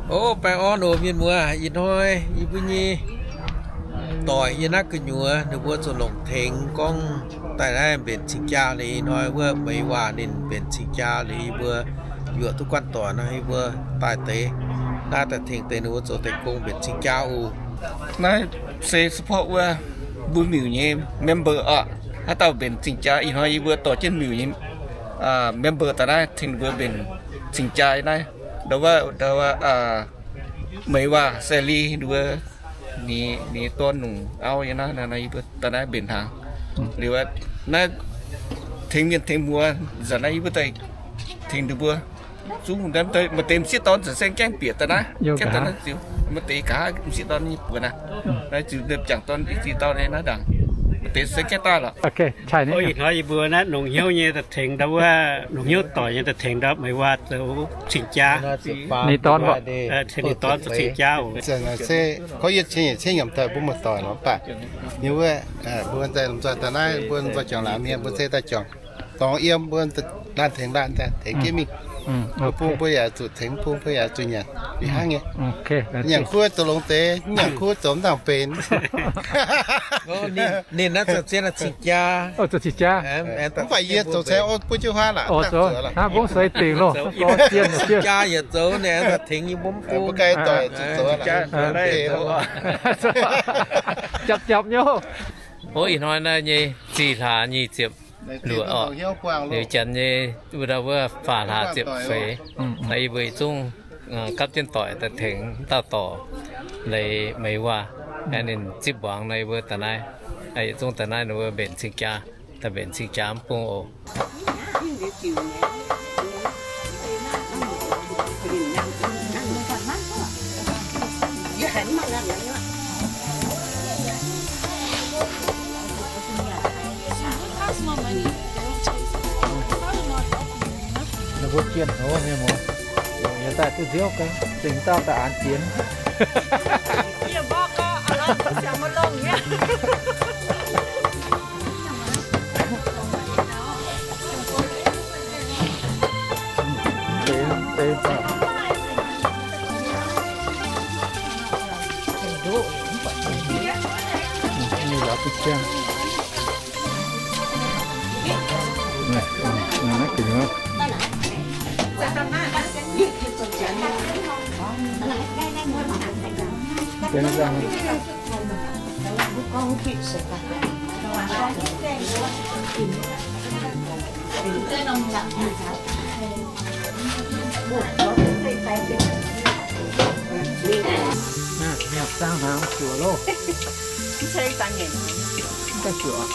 O, baengh orn oc mienh muoz. Ih hnoi yie mbuo nyei doic yiem naaiv gu'nyuoz ninh mbuo zuqc longc tengx gorngv daaih naaiv mbenc cing-jaa liuz, ih hnoi wuov meix waac ninh mbenc cing-jaa liuz, yie mbuo yuoqc duqv guanh doic nor, yie mbuo daaih deix naaiv daaih tengx deix ninh mbuo zoux deix gong mbenc cing-jaa oc. Naaiv se support wuov mbuo miuc nyei member oc. Haaix dauh mbenc cing-jaa, ih hnoi yie mbuo dorh jienv miuc nyei member daaih naaiv tengx ninh mbuo mbenc cing-jaa naaiv. Ndau wuov, ndau wuov, meix waac Sally ninh mbuo, ninh dorn longc auv nyei naaiv, yie mbuo daaih naaiv mbenc hnaangx. Liuz naaiv tengx mienh tengx muoz, zanc naaiv yie mbuo daaih tengx ninh mbuo zungv maaih deix m'sieqv dorn zanc se gaengh bieqc daaih naaiv, maaih deix nqa'haav m'sieqv dorn nyei buonc aqv. Naaiv ziux jangc dorn i ziex dauh nyei naaiv ndaangc, maaih deix se gaengh daaih lorqc. Ih hnoi yie mbuo naaiv longc hnyouv nyei daaih tengx ndau wuov, longc hnyouv doic nyei daaih tengx ndau meix waac zoux cing-jaa. Ninh dorn, ninh dorn zoux cing-jaa oc. Gorngv yie cien yietc cien nyiemc daaih mbuo muoz-doic lorqc, mv baac yie wuov mbuo nzoih daaih naaiv, mbuo nzoih juangc laangz mienh, mbuo se daaih juangc dorngx yiem, mbuo laanh tengx laanh daaih tengx jienv mingh. Mbuo bung mbuo yaac zuqc tengx, bung mbuo yaac zuqc nyanc, fih hnangv nyei. Nyanc kuv zoux longx deix, nyanc kuv zoux mv nangc benx. Ninh naaiv zoux zien cing-jaa. Mv baac yie zoux cingx buov jienv huaav laac. Hnangv mbuo seix dingc loh, cing-jaa yaac zoux, ninh tengx yie mbuo mv bung. Japv japv nyei. O, ih hnoi naaiv nyei zih hlaax nyic ziepc luoqc oc. Liuz janx nyei wuov ndau wuov faah hlaax ziepc feix. Naaiv yie mbuo yietc zungv gapv jienv doic daaih tengx dauh dorc leiz meix waac, ninh zipv mbuangz naaiv yie mbuo daaih naaiv, yietc zungv daaih naaiv ninh mbuo mbenc cing-jaa, daaih mbenc cing-jaa mv bung oc. Ninh mbuo jienh hnyouv nyei muoz, yietc daaih duqv nziouv gaax, zengc dauh daaih aanx jiex. Mienh zaangh hnaangx zuoqc loh. Mv daaih zuoqc.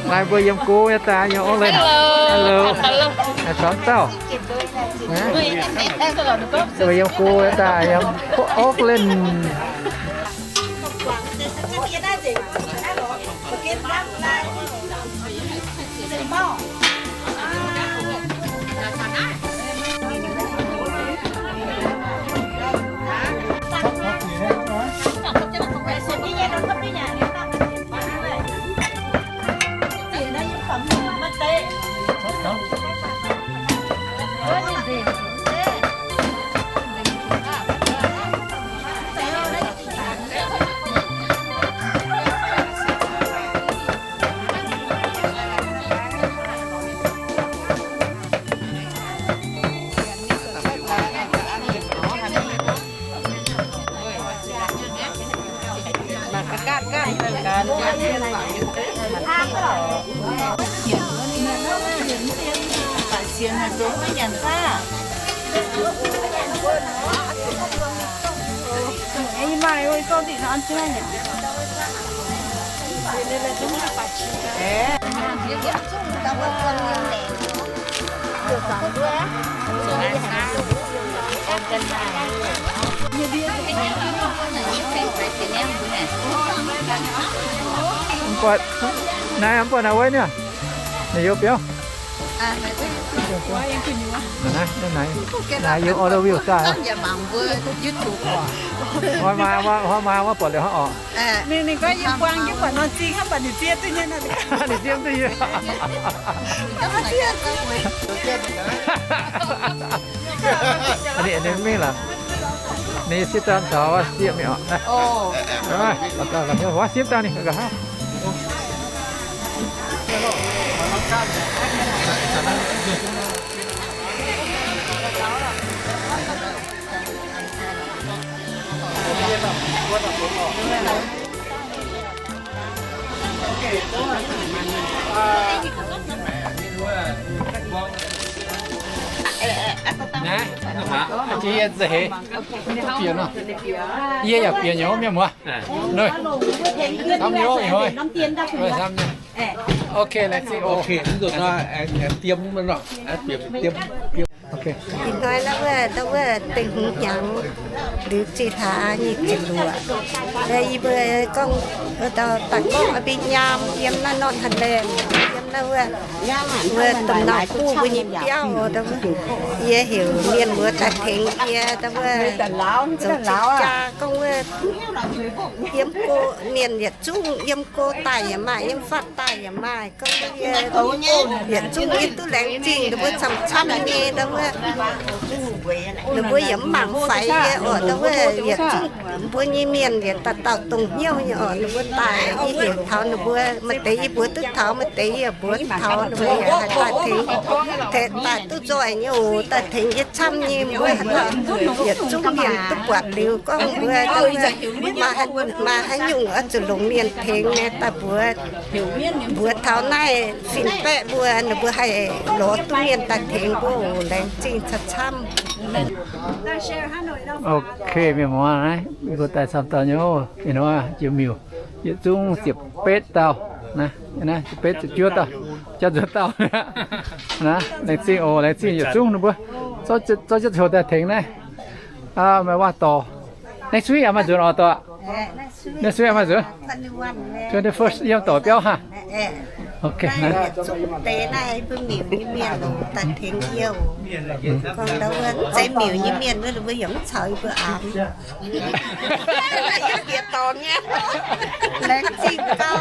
Naaiv mbuo yiem gux nyei daaih yiem ong lengh. Hello. Haaix dorngx dauh? Mbuo yiem gux nyei daaih yiem ong lengh. Mv buatc, naaiv mv buatc naaiv wuov nyei. Naaiv youz biauv. Naaiv, naaiv, naaiv youz order view daaih. Hnoi maa, hnoi maa wuov buatc liuz hnangv orqc. Ninh, ninh gorngv yie buang jienv buatc nor zingh hnangv, buatc ninh ziev duqv nyei nor. Ninh ziev duqv nyei. Ninh, ninh mingh lorqc. Ninh sipv daaih taux wuov sieqv mingh orqc. Wuov sipv daaih ninh ga'haav. Naaiv, yie yaac bieqc nyei mienh muoz. Samv nyei, ih hnoi. Ok, laengz zingh. Ok, ih hnoi naaiv wuov, wuov deix hungh hnyangx liuz zinh hlaax nyic ziepc luoqc. Yie mbuo gorngv, daaih gorngv mbuo nyaam yiem naaiv North Highland, yiem naaiv wuov, wuov domh nauz buv mbuo nyei biauv. Yie heuc mienh muoz daaih tengx yie, wuov zoux jaa gorngv wuov yiem go mienh yietc zungv, yiem go daaih yaac maaih, yiem fatv daaih yaac maaih. Gorngv yie yietc zungv yie duqv laengz zingh ninh mbuo camv-camv nyei, wuov ninh mbuo yaac mv mangc faix yie oc. Wuov yietc zungv mbuo nyei mienh yaac dauh dauh dongh hnyouv nyei oc. Ninh mbuo daaih yie heuc taux ninh mbuo, maaih deix yie mbuox duqv taux, maaih deix yie mbuox taux, ninh mbuo yaac haih daaih tengx, daaih duqv nzoih nyei oc, daaih tengx yie camv nyei. Mbuo haaix dauh yietc zungv mienh duqv buatc liuz gorngv mbuo maaih haaix nyungc oix zuqc longc mienh tengx nyei daaih mbuox, mbuox taux naaiv fin-baeqv mbuo, ninh mbuo haih lorz duqv mienh daaih tengx mbuo oc. Laengz zingh camv-camv. Ok, mienh muoz, naaiv mbuo daaih camv dauh nyei oc. Ih hnoi jiex miuc yietc zungv ziepc betv dauh, naaiv ziepc betv ziepc juov dauh, jaav nzuonx dauh. Naaiv laengz zingh oc, laengz zingh yietc zungv ninh mbuo zorqv jienv coux daaih tengx naaiv. Meih waac dorc, next week yaac maaih nzuonx oc, dorc. Next week yaac maaih nzuonx. Twenty first yiem dorc biauv hnangv. Ok, naaiv yietc zungv deix naaiv mbuo miuc nyei mienh daaih tengx yie oc. Gorngv ndau wuov zeiv miuc nyei mienh wuov, ninh mbuo yaac mv caux yie mbuo amx. Laengz zingh gau.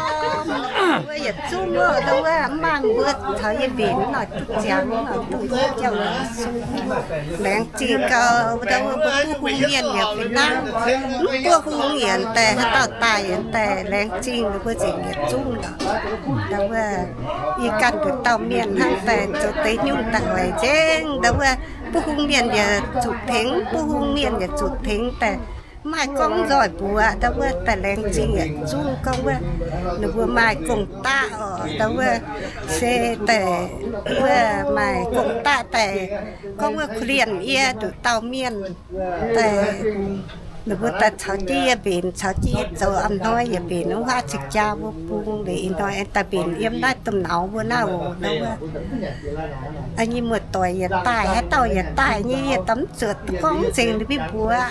Mbuo yietc zungv wuov, ndau wuov mv maaih mbuo caux yie mbenc naaic duqv ziangx naaic duqv yie jauv. Laengz zingh gau. Ndau wuov mbuo buov hungh mienh yaac fih hnangv. Mv buov hungh yaac daaih, haaix dauh daaih yaac daaih, laengz zingh ninh mbuo nzengc yietc zungv lorqc. Ndau wuov yie ganh nduqc dauh mienh hnangv daaih zoux deix nyungc daaih oix nzengc. Ndau wuov buov hungh mienh yaac zuqc tengx, buov hungh mienh yaac zuqc tengx daaih. Mv maaih gorngv nzoih mbuox, ndau wuov daaih laengz zingh yietc zungv gorngv wuov ninh mbuo maaih gong-daqv oc. Ndau wuov se daaih wuov maaih gong-daqv daaih gorngv wuov korv-lienh yie nduqc dauh mienh daaih, ninh mbuo daaih caux jienv yie mbenc, caux jienv yie zoux, a'hnoi yaac mbenc wuov haav cing-jaa mbuo bung liuz ih hnoi daaih mbenc yiem naaiv domh nauz mbuo naaiv oc. Ndau wuov nyei muoz-doic yaac daaih, haaix dauh yaac daaih nyei, yie daaih mv zuotc gorngv nzengc ninh mbuo mbuox.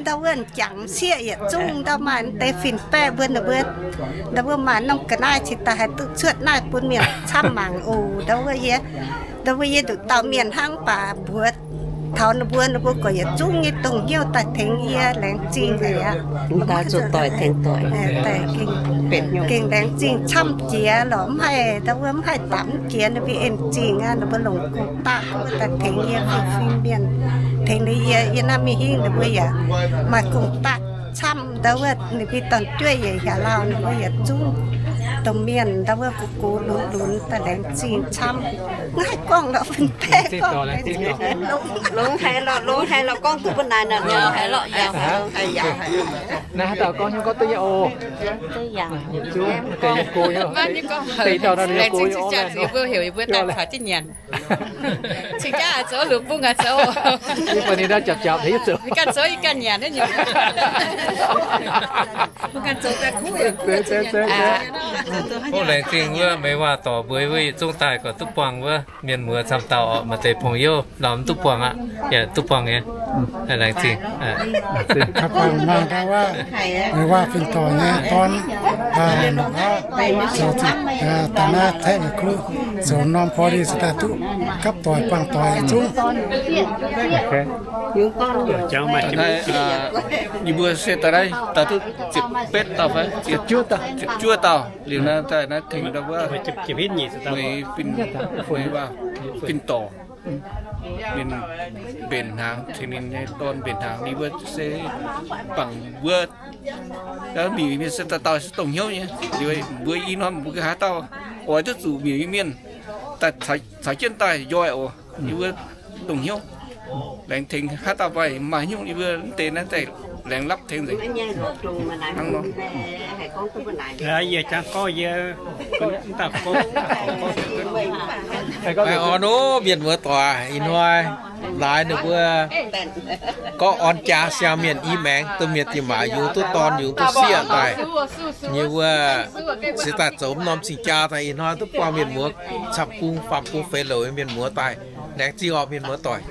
Ndau wuov m'jangc m'sieqv yietc zungv ndau maaih deix fin-baeqv mbuo, ninh mbuo, ndau wuov maaih norm ga'naaiv cingx daaih haih duqv cuotv naaiv bun mienh camv mangc oc. Ndau wuov yie, ndau wuov yie nduqc dauh mienh hnangv baac mbuox taux ninh mbuo, ninh mbuo gorx yietc zungv nyei dongh hnyouv daaih tengx yie, laengz zingh aqv. Gengh laengz zingh camv jiex lorqc, mv haih, ndau wuov mv haih dapc mv jiex ninh mbuo en zingh aqv, ninh mbuo longc gong-daqv wuov daaih tengx yie fim-fim mienh, tengx liuz yie, yie naaiv mingh hingv ninh mbuo yaac maaih gong-daqv camv, ndau wuov ninh mbuo dorn-jueiv yaac hiaangx lauh, ninh mbuo yietc zungv Domh mienh ndau wuov gux gux lunx lunx daaih laengz zingh camv. Naaiv gorngv lorqc, fin-baeqv gorngv. Longx haic lorqc, longx haic lorqc, gorngv duqv mbuo naaic nor, longx haic lorqc, yaac longx haic, yaac haic. Naaiv haaix dauh gorngv nyei, gorngv duqv nyei oc. Deix nyei go nyei, deix dauh nor nyei go nyei orv. Mbuo heuc yie mbuo daaih caux jienv nyanc. Cing-jaa aqv zoux, lungh bung aqv zoux. Yie baac ninh ndau japc japc, yie zoux. Ganh zoux yie ganh nyanc. Laengz zingh wuov meih waac dorc mbuo wuov yietc zungv daaih gorqv duqv buangh wuov mienh muoz camv dauh oc. Maaih deix pong youv lorz mv duqv buangh aqv, yaac duqv buangh nyei. Laengz zingh. Meih waac fin-dorc nyei dorn, zoux daaih naaiv Taiv Guoqv zoux norm party se daaih duqv gapv doic buangh doic yietc zungv. Naaiv yie mbuo se daaih naaiv daaih duqv ziepc betv dauh fai? Ziepc juov dauh. Liuz naaiv daaih naaiv tengx ndau wuov fin-dorc, mienh mbenc hnaangx, tengx ninh nyei dorn mbenc hnaangx, ninh mbuo se bangc mbuo miuc mienh se dauh dauh se dongh hnyouv nyei. Liuz mbuo i norm mbuo haaix dauh oix duqv zuqc miuc mienh daaih caux jienv daaih njoih oc, yie mbuo dongh hnyouv. Laengz tengx haaix dauh fai maaih hnyouv yie mbuo mv deix naaiv daaih laengz lapv tengx nzengc. Hnangv nor. Yie jangx gorngv yie, mv daaih gorngv, gorngv. Orn ov, mienh muoz doic, ih hnoi laaix ninh mbuo gorngv orn jaa siang mienh i maengx, domh mienh diex maac yungz duqv dorn yungz duqv sieqv daaih, nyei wuov se daaih zoux norm cing-jaa daaih. Ih hnoi duqv buangh mienh muoz camv bung faam bung feix louc mienh muoz daaih. Laengz zingh orqc, mienh muoz doic.